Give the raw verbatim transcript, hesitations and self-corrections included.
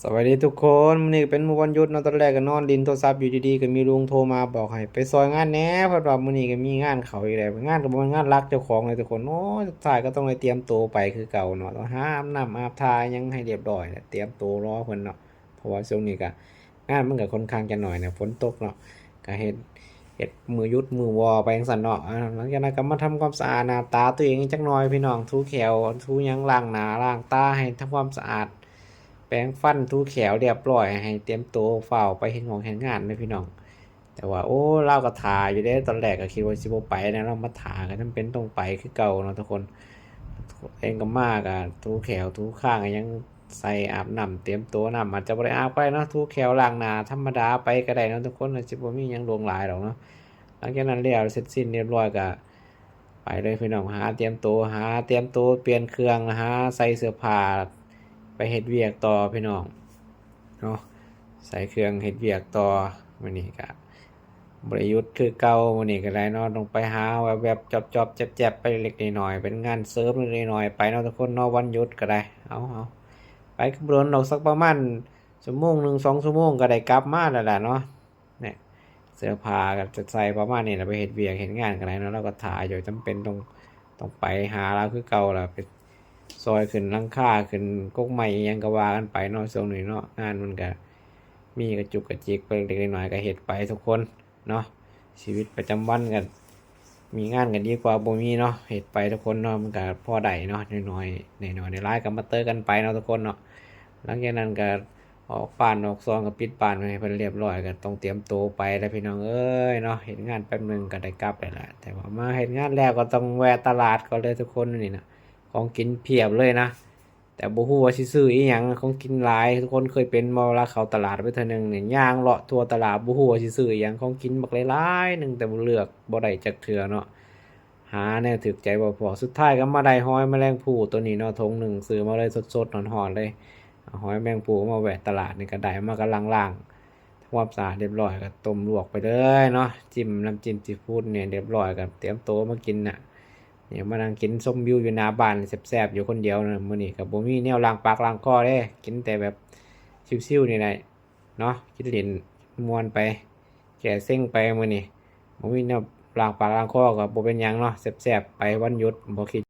สวัสดีทุกคน มื้อนี้ก็เป็นมื้อวันหยุดเนาะ ตอนแรกก็นอนเล่นโทรศัพท์อยู่ดีๆ ก็มีลุงโทรมาบอกให้ไปซอยงานแหน่ เพิ่นว่ามื้อนี้ก็มีงานเข้าอีกแล้ว งานก็บ่แม่นงานหลักเจ้าของเลยทุกคน โอ้ย สุดท้ายก็ต้องได้เตรียมตัวไปคือเก่าเนาะ ต้องหาอาบน้ำอาบท่าหยังให้เรียบร้อยแหละ เตรียมตัวรอเพิ่นเนาะ เพราะว่าช่วงนี้ก็งานมันก็ค่อนข้างจะน้อยนะ ฝนตกเนาะ ก็เฮ็ด เฮ็ดมื้อหยุดมื้อวอไปจั่งซั้นเนาะ อ่า หลังจากนั้นก็มาทำความสะอาดหน้าตาตัวเองจักหน่อยพี่น้อง ถูแข้ว ถูหยัง ล้างหน้าล้างตาให้ทำความสะอาด แปรงฟัน ถูแข้วเรียบร้อย ให้เตรียมตัวฟ้าวไปเฮ็ดงงเฮ็ดงานเลยพี่น้อง แต่ว่า โอ้ ลาวก็ถ่าอยู่เด้ ตอนแรกก็คิดว่าสิบ่ไปนะ ลาวมาถ่าก็จำเป็นต้องไปคือเก่าเนาะทุกคน เองก็มาก็ถูแข้ว ถูคาง หยัง ใส่อาบน้ำ เตรียมตัวน้ำ อาจจะบ่ได้อาบก็ได้เนาะ ถูแข้ว ล้างหน้าธรรมดาไปก็ได้เนาะทุกคน อาจจะบ่มีหยังหลวงหลายดอกเนาะ หลังจากนั้นแล้วเสร็จสิ้นเรียบร้อยก็ไปเลยพี่น้อง หาเตรียมตัว หาเตรียมตัวเปลี่ยนเครื่อง หาใส่เสื้อผ้า ไปเฮ็ดเวียกต่อพี่น้อง เนาะ ใส่เครื่องเฮ็ดเวียกต่อ มื้อนี้ก็บ่ได้หยุดคือเก่า มื้อนี้ก็ได้เนาะ ต้องไปหาแวบๆ จอบๆ แจ๊บๆ ไปเล็กๆ น้อยๆ เป็นงานเสริมเล็กๆ น้อยๆ ไปเนาะทุกคนเนาะ วันหยุดก็ได้ เอาๆ ไปก็บ่โดนดอก สักประมาณชั่วโมงหนึ่ง สองชั่วโมงก็ได้กลับมาแล้วล่ะเนาะ เนี่ย เสื้อผ้าก็จะใส่ประมาณนี้แหละ ไปเฮ็ดเวียกเฮ็ดงานก็ได้เนาะ ลาวก็ถ่าอยู่ จำเป็นต้อง ต้องไปหาลาวคือเก่าล่ะ ไปซอยขึ้นหลังคา ขึ้นกกไม้อิหยังก็ว่ากันไปเนาะ ช่วงนี้เนาะ งานมันก็มีกระจุกกระจิกไปเล็กๆ น้อยๆ ก็เฮ็ดไปทุกคนเนาะ ชีวิตประจำวันก็มีงานก็ดีกว่าบ่มีเนาะ เฮ็ดไปทุกคนเนาะ มันก็พอได้เนาะ น้อยๆ น้อยๆ หลายๆ ก็มาเติมกันไปเนาะทุกคนเนาะ หลังจากนั้นก็ออกบ้านออกซองก็ปิดบ้านไว้ให้เพิ่นเรียบร้อย ก็ต้องเตรียมตัวไปแล้วพี่น้องเอ้ยเนาะ เฮ็ดงานแป๊บหนึ่งก็ได้กลับแล้วล่ะ แต่ว่ามาเฮ็ดงานแล้วก็ต้องแวะตลาดก่อนเลยทุกคนนี่นะ ของกินเพียบเลยนะ แต่บ่ฮู้ว่าสิซื้ออีหยัง ของกินหลาย ทุกคนเคยเป็นบ่ เวลาเข้าตลาดไปเทื่อหนึ่งเนี่ย ย่างเลาะทั่วตลาด บ่ฮู้ว่าสิซื้ออีหยัง ของกินบักหลายๆหนึ่ง แต่บ่เลือกบ่ได้จักเทื่อเนาะ หาแนวถูกใจบ่พอ สุดท้ายก็มาได้หอยแมลงภู่ตัวนี้เนาะ ถุงหนึ่ง ซื้อมาเลยสดๆ ฮ้อนๆ เลย เอาหอยแมลงภู่มาแวะตลาดนี่ก็ได้ มาก็ล้างๆ ทำความสะอาดเรียบร้อยก็ต้มลวกไปเลยเนาะ จิ้มน้ำจิ้มซีฟู้ดเนี่ยเรียบร้อยก็เตรียมตัวมากินน่ะ เนี่ยมานั่งกินชมวิวอยู่หน้าบ้านแซ่บๆ อยู่คนเดียวนะ มื้อนี้ก็บ่มีแนวล้างปากล้างคอเด้ กินแต่แบบชิวๆนี่แหละเนาะ กินเล่นม่วนไป แก้เซ็งไปมื้อนี้ บ่มีแนวล้างปากล้างคอก็บ่เป็นหยังเนาะ แซ่บๆ ไปวันหยุด บ่คิด